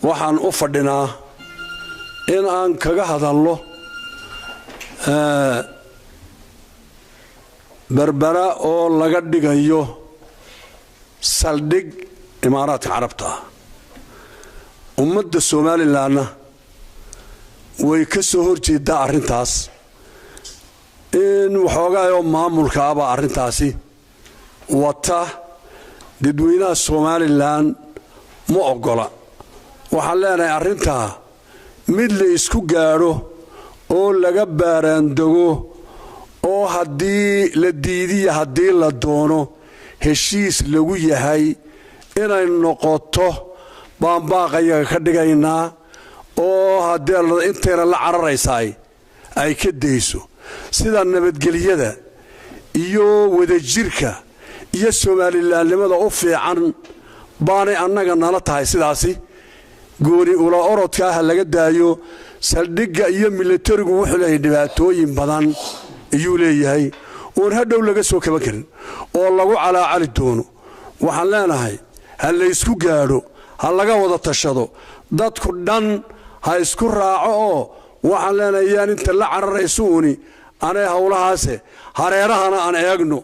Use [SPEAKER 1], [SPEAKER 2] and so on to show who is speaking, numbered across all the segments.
[SPEAKER 1] Waxaan u fadhinaa in aan kaga hadalno Berbera oo laga dhigayo saldhig Imaaraadka Carabta ah. Ummadda Somalilanna way ka soo horjeedaa arrintaas. In waxoogaayoo maamulka abaa arrintaasi wata, dadweynaha Somalilan ma oggola. Waxaan leenahay, arrintaa mid la isku gaadho oo laga baaraandogo, oo haddii la diidiya haddii la doono heshiis lagu yahay inay noqoto baan baaqayaga ka dhigaynaa, oo haddii intayna la cararaysaay ay ka dayso. Sida nabadgelyada iyo wadajirka iyo Somalilaannimada u fiican baanay annaga nala tahay. Sidaasi gooni ula orodka ah laga daayo. Saldhigga iyo milatarigu wuxuu leeyahay dhibaatooyin badan ayuu leeyahay oon hadhow laga soo kaban karin oo lagu calaacali doono. Waxaan leenahay, ha laysku gaadho, ha laga wada tashado, dadku dhan ha isku raaco. Oo waxaan leenahay, yaan inta la cararayso uuni anay howlahaase hareerahana aan eegno,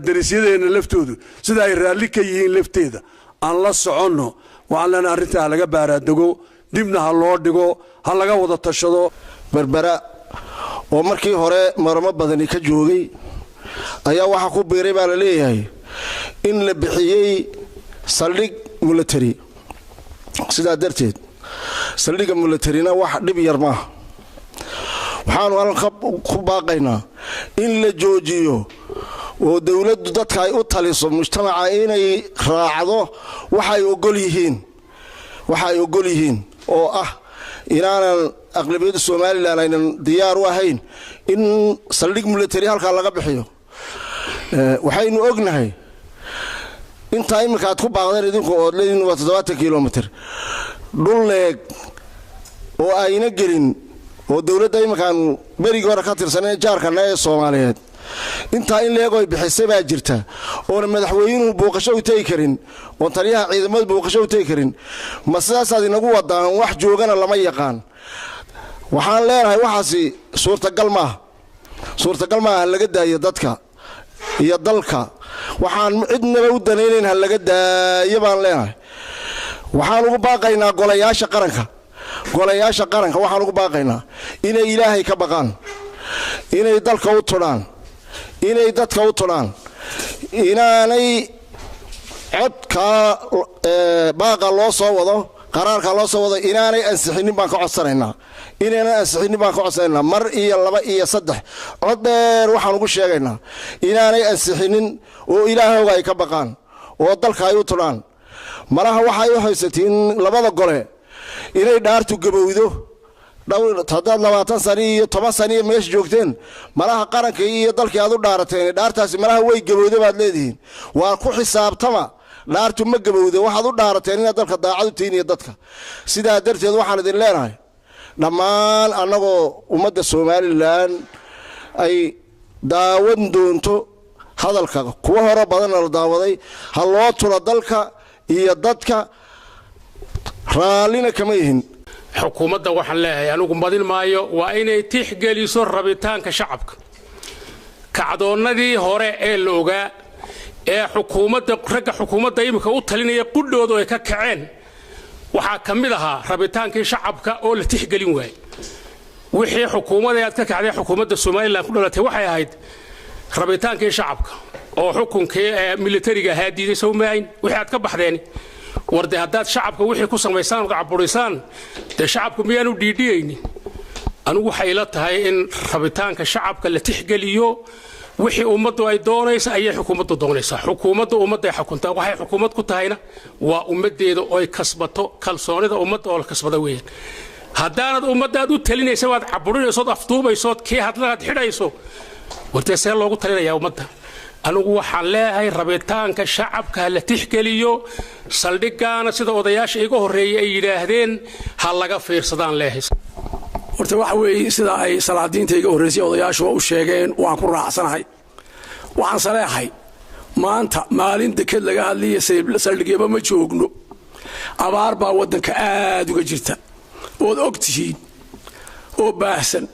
[SPEAKER 1] darisyadeenna laftoodu sida ay raalli ka yihiin lafteeda aan la soconno. Waxaan leenahay, arrintaa ha laga baaraadego, dibna ha loo dhigo, ha laga wada tashado.
[SPEAKER 2] Berbera oo markii hore maramo badani ka joogay ayaa waxaa ku biiray baa la leeyahay in la bixiyey saldhig milatary. Sidaa darteed saldhigga milatarina wax dhib yar maaha. Waxaanu halka ku baaqaynaa in la joojiyo oo dowladdu dadka ay u taliso, mujtamaca inay raacdo waxay ogol yihiin, waxa ay ogol yihiin oo ah inaanan aqlabiyadda Somalilan aynan diyaar u ahayn in saldhig milatary halkaa laga bixiyo. Waxaynu ognahay intaa iminka aad ku baaqdeen idinku ood leediin waa 70 kilomitir, dhul leeg oo ayna gelin oo dowladda iminkaanu berigii hore ka tirsanay jaarkana ee Soomaaliyeed intaa in leeg oy bixisay baa jirta, oona madaxweynuhu booqasho u tegi karin, oon taliyaha ciidamada booqasho u tegi karin. Ma sidaasaad inagu wadaan? Wax joogana lama yaqaan. Waxaan leenahay, waxaasi suurtagal maaha, suurtagal maaha. Ha laga daayo dadka iyo dalka. Waxaan cidnaba u danaynayn ha laga daayo baan leenahay. Waxaan ugu baaqaynaa golayaasha qaranka, golayaasha qaranka waxaan ugu baaqaynaa inay Ilaahay ka baqaan, inay dalka u tudhaan, inay dadka u tudhaan, inaanay codkaa baaqa loo soo wado, qaraarka loo soo wado inaanay ansixinin baan ka codsanaynaa, inaynan ansixinin baan ka codsanaynaa. Mar iyo laba iyo saddex cod dheer waxaan ugu sheegaynaa inaanay ansixinin oo Ilaahowga ay ka baqaan oo dalka ay u tudhaan. Malaha waxay u haysatiin labada gole inay dhaartu gabowdo. Haddaad 20 sani iyo 10 sani iyo meesha joogteen, malaha qarankii iyo dalkii aad u dhaarateen dhaartaasi malaha way gabowda baad leedihiin. Waa ku xisaabtama, dhaartu ma gabowda. Waxaad u dhaarateen inaad dalka daacad u tihiin iyo dadka. Sidaa darteed waxaan idin leenahay dhammaan, annagoo ummadda Somalilan ay daawan doonto hadalka kuwa hore badanna la daawaday, ha loo turo dalka iyo dadka. Raallina kama yihin.
[SPEAKER 3] Xukuumadda waxaan leeyahay, anigu madin maayo, waa inay tixgeliso rabitaanka shacabka. Kacdoonnadii hore ee la ogaa ee xukuumadda, ragga xukuumadda iminka u talinaya qudhoodu ay ka kaceen, waxaa ka mid ahaa rabitaankii shacabka oo la tixgelin waayey. Wixii xukuumadda aad ka kacday, xukuumadda Somalilan ku dhalatay, waxay ahayd rabitaankii shacabka oo xukunkii ee militariga ahaa diiday, sow maahayn wixii aad ka baxdeen? War dee haddaad shacabka wixii ku samaysaan ood caburisaan, dee shacabku miyaanu dhiidhiyaynin? Anigu waxay ila tahay in rabitaanka shacabka la tixgeliyo. Wixii ummaddu ay doonaysa ayay xukuumaddu doonaysaa. Xukuumaddu ummadday xukuntaa. Waxay xukuumad ku tahayna waa ummaddeeda oy kasbato, kalsoonida ummadda oo la kasbada weeyaan. Haddaanad ummaddaad u talinaysa waad caburinaysood afduubaysood kii hadlanaad xidhayso, wartee see loogu talinayaa ummadda? Anigu waxaan leeyahay, rabitaanka shacabka ha la tixgeliyo, saldhiggaana sida odayaasha iga horreeyay ay yidhaahdeen ha laga fiirsadaan leeyahay.
[SPEAKER 4] Horta waxa weeye, sida ay salaadiinta iga horraysay odayaashu waa u sheegeen, waan ku raacsanahay. Waxaan saleexay, maanta maalin deked laga hadlaya saldhigyaba ma joogno. Abaar baa waddanka aad uga jirta ood og tihiin oo baahsan,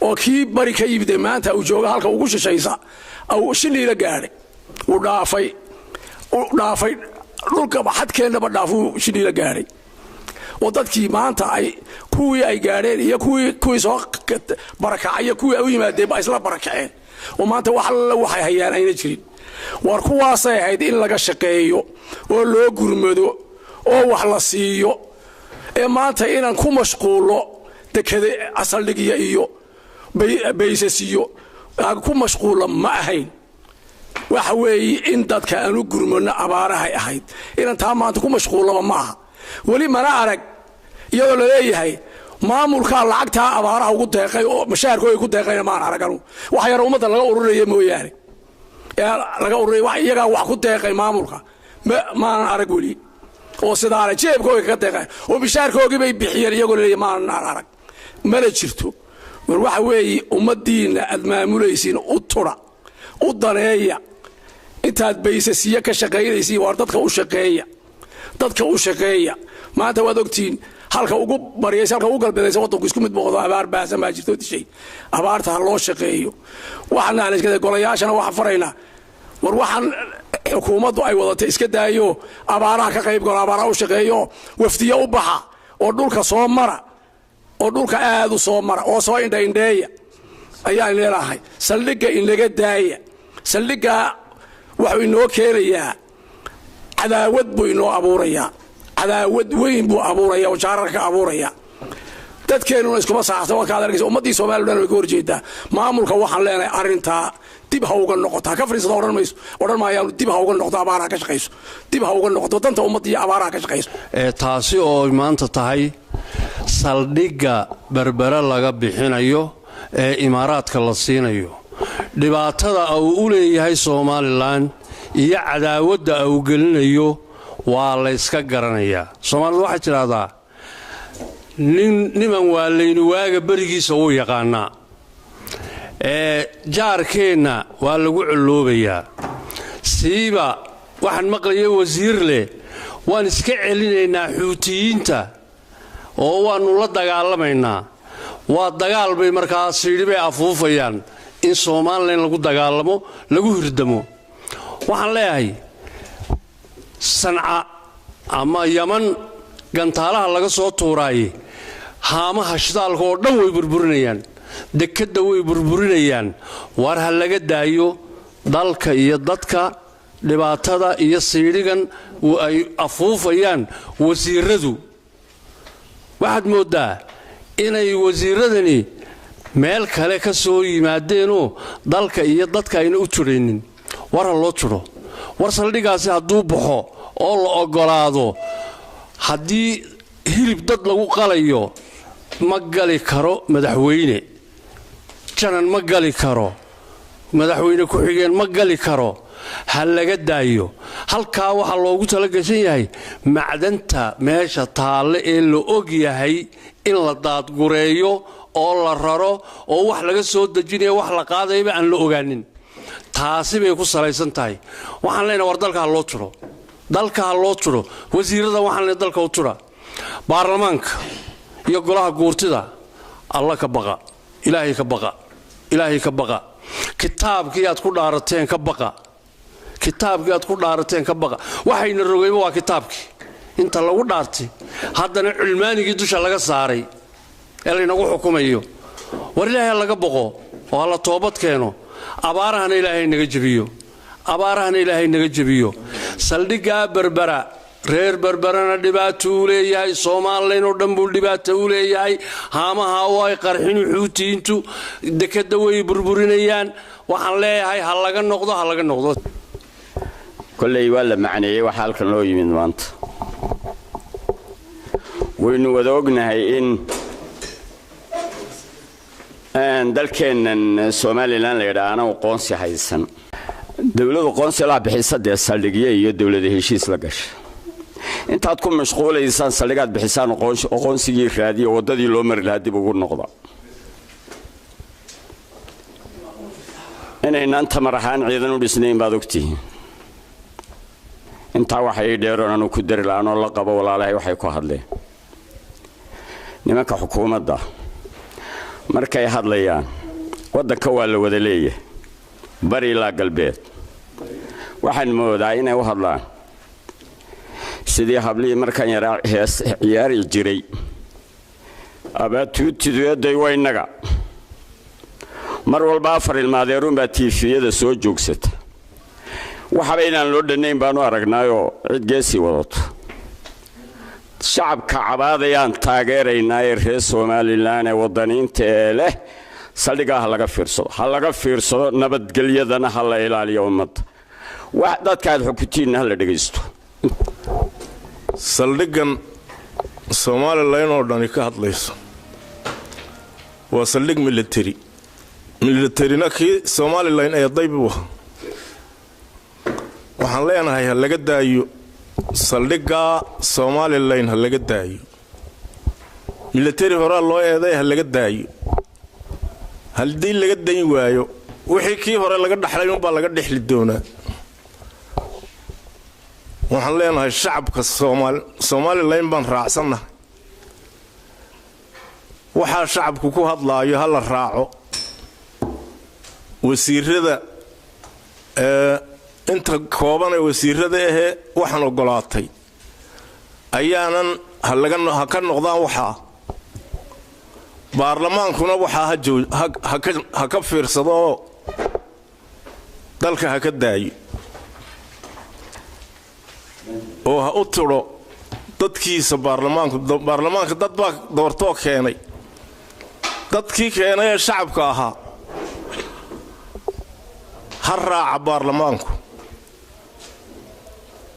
[SPEAKER 4] oo kii bari ka yimid ee maanta uu jooga halka ugu shishaysa Shiniila gaadhay, uu dhaafay, uu dhaafay dhulkaba, xadkeennaba dhaafuu Shiniila gaadhay, oo dadkii maanta ay kuwii ay gaadheen iyo kuwii soo barakacay iyo kuwii ay u yimaadeen ba isla barakaceen, oo maanta wax alla waxay hayaan ayna jirin. War kuwaasay ahayd in laga shaqeeyo oo loo gurmado oo wax la siiyo, ee maanta inaan ku mashquullo dekada saldhigya iyo bases iyo ku mashquulla ma ahayn. Waxa weeye in dadka aan u gurmano abaarahay ahayd, inaan taa maanta ku mashquullaba ma aha. Weli mana arag iyadoo laleeyahay maamulkaa lacagtaa abaaraha ugu deeqay oo mashaharkooga ku deeqayna, maan arag anu. Wax yar ummadda laga ururaya mooyaane, ee laga ururaya wax iyagaa wax ku deeqay maamulka maanan arag weli, oo sidaale jeebkooga kaga deeqay oo mishaarkoogii bay bixiyeen iyagoo laleeyahay maanan arag, mana jirto. War waxa weeye ummaddiinna aad maamulaysiin u tura, u daneeya. Intaad bases-yo ka shaqaynaysiin, waar dadka u shaqeeya, dadka u shaqeeya. Maanta waad ogtihiin halka ugu baryaysa, halka ugu galbeedaysa waddanku isku mid boqdo. Abaar baahsan baa jirto dishay, abaarta ha loo shaqeeyo. Waxaan iska golayaashana waxaan faraynaa, war waxaan xukuumaddu ay wadatay iska daayo, abaaraha ka qayb galo, abaaraha u shaqeeyo, wafdiyo u baxa oo dhulka soo mara, oo dhulka aad u soo mara oo soo indhaindheeya ayaan leelahay. Saldhigga inaga daaya. Saldhiggaa wuxuu inoo keenayaa cadaawad buu inoo abuurayaa, cadaawad weyn buu abuuraya oo jaararka ka abuuraya. Dadkeennuna iskuma saacsan, warkaad arkaysa ummaddii Soomaaliya dhan way ka horjeedaa maamulka. Waxaan leenahay arrintaa dib ha uga noqoto, ha ka fadhiisata odhan mayso, odhan maayaan. Dib ha uga noqoto, abaaraha ka shaqayso, dib ha uga noqoto, danta ummadda iyo abaaraha ka shaqayso.
[SPEAKER 1] Ee taasi oo maanta tahay saldhigga Berbere laga bixinayo ee Imaaraadka la siinayo, dhibaatada uu u leeyahay Somaliland iyo cadaawadda uu gelinayo waa layska garanayaa. Soomaalidu waxay tidhaahdaa, nin niman waalayni waaga berigiisa wuu yaqaanaa. Ee jaarkeenna waa lagu colloobayaa. Siiba waxaan maqlayay wasiir leh, "Waan iska celinaynaa Xuutiyiinta oo waannu la dagaalamaynaa." Waa dagaal bay markaa siidhi bay afuufayaan in Somaliland lagu dagaalamo, lagu hirdamo. Waxaan leeyahay, Sanca ama Yaman gantaalaha laga soo tuuraaye haamaha shidaalka oo dhan way burburinayaan, dekedda way burburinayaan. War ha laga daayo dalka iyo dadka dhibaatada iyo siidhigan ay afuufayaan wasiiradu. Waxaad mooddaa inay wasiiradani meel kale ka soo yimaadeenoo dalka iyo dadka ayna u turaynin. War ha loo turo. War saldhigaasi hadduu baxo oo la oggolaado, haddii hilib dad lagu qalayo ma gali karo madaxweyne, janan ma gali karo, madaxweyne ku-xigeen ma gali karo. Ha laga daayo. Halkaa waxaa loogu talagashan yahay macdanta meesha taalle ee la og yahay in la daadgureeyo oo la raro, oo wax laga soo dejinaya, wax la qaadayaba aan la ogaanin. Taasi bay ku salaysan tahay. Waxaan leenahay, war dalka ha loo turo, dalka ha loo turo. Wasiirada waxaan leenahay, dalka u tura. Baarlamaanka iyo golaha guurtida, Alla ka baqa, Ilaahay ka baqa, Ilaahay ka baqa. Kitaabkii aad ku dhaarateen ka baqa, kitaabkii aad ku dhaarateen ka baqa. Waxayna rogayba waa kitaabkii inta lagu dhaartay haddana culmaanigii dusha laga saaray ee laynagu xukumayo. War Ilaahay ha laga boqo oo ha la toobad keeno. Abaarahana Ilaahay naga jebiyo, abaarahana Ilaahay naga jebiyo. Saldhiggaa Berbera reer Berberana dhibaato u leeyahay, Somaliland oo dhan buu dhibaato u leeyahay. Haamaha oo ay qarxinu Xuutiyiintu dekadda way burburinayaan. Waxaan leeyahay, ha laga noqdo, ha laga noqdo.
[SPEAKER 5] Kolley waa la macneeyey waxa halkan loo yimid maanta. Waynu wada ognahay in dalkeennan Somaliland la yidhaahana aqoonsi haysan, dowladu qoonsi laa bixisa dee saldhigyo iyo dowlada heshiis la gasha. Intaad ku mashquulaysaan saldhigaad bixisaan, aqoonsigii raadiyo, waddadii loo mari lahaa dib ugu noqda. Inaynaan tamar ahaan ciidan u dhisnayn baad ogtihiin. Inta Intaa waxay ii dheeroon anu ku dari lahaanoo la qabo walaalahay waxay ku hadleen nimanka xukuumadda markay hadlayaan. Waddanka waa la wada leeyahay, bari ilaa galbeed. Waxaan moodaa inay u hadlaan sidii hablihii markaan yaraa hees ciyaari jiray: "Abaatuutidueday waynaga." Mar walba afar ilmaadeeruunbaa tiifiyada soo joogsata. Waxaba inaan loo dhannayn baanu aragnaayoo cid geesii wadato. Shacabka cabaadayaan taageeraynaa ee reer Somalilan ee waddaniinta ee leh saldhigaa ha laga fiirsado, ha laga fiirsado, nabadgelyadana ha la ilaaliyo, ummadda wax dadka aad xukuntiinna ha la dhegaysto.
[SPEAKER 6] Saldhiggan Somalilan oo dhani ka hadlayso waa saldhig military. Militerina kii Somalilan eeday buu. Waxaan leenahay ha laga daayo saldhiggaa Somalilan, ha laga daayo. Military horaa loo eeday, ha laga daayo. Haddii laga dayn waayo, wixii kii hore laga dhaxlay unbaa laga dhexli doonaa. Waxaan leenahay shacabka Somalilan baan raacsannahay. Waxaa shacabku ku hadlaayo ha la raaco. Wasiirada inta kooban ee wasiirada ahee waxaan ogolaatay ayaanan ha ka noqdaan. Waxaa baarlamaankuna waxaa ha ka fiirsado oo dalka ha ka daayo oo ha u tidho dadkiisa. Baarlamaanku, baarlamaanka dad baa doortoo keenay. Dadkii keenay ee shacabka ahaa ha raaca baarlamaanku.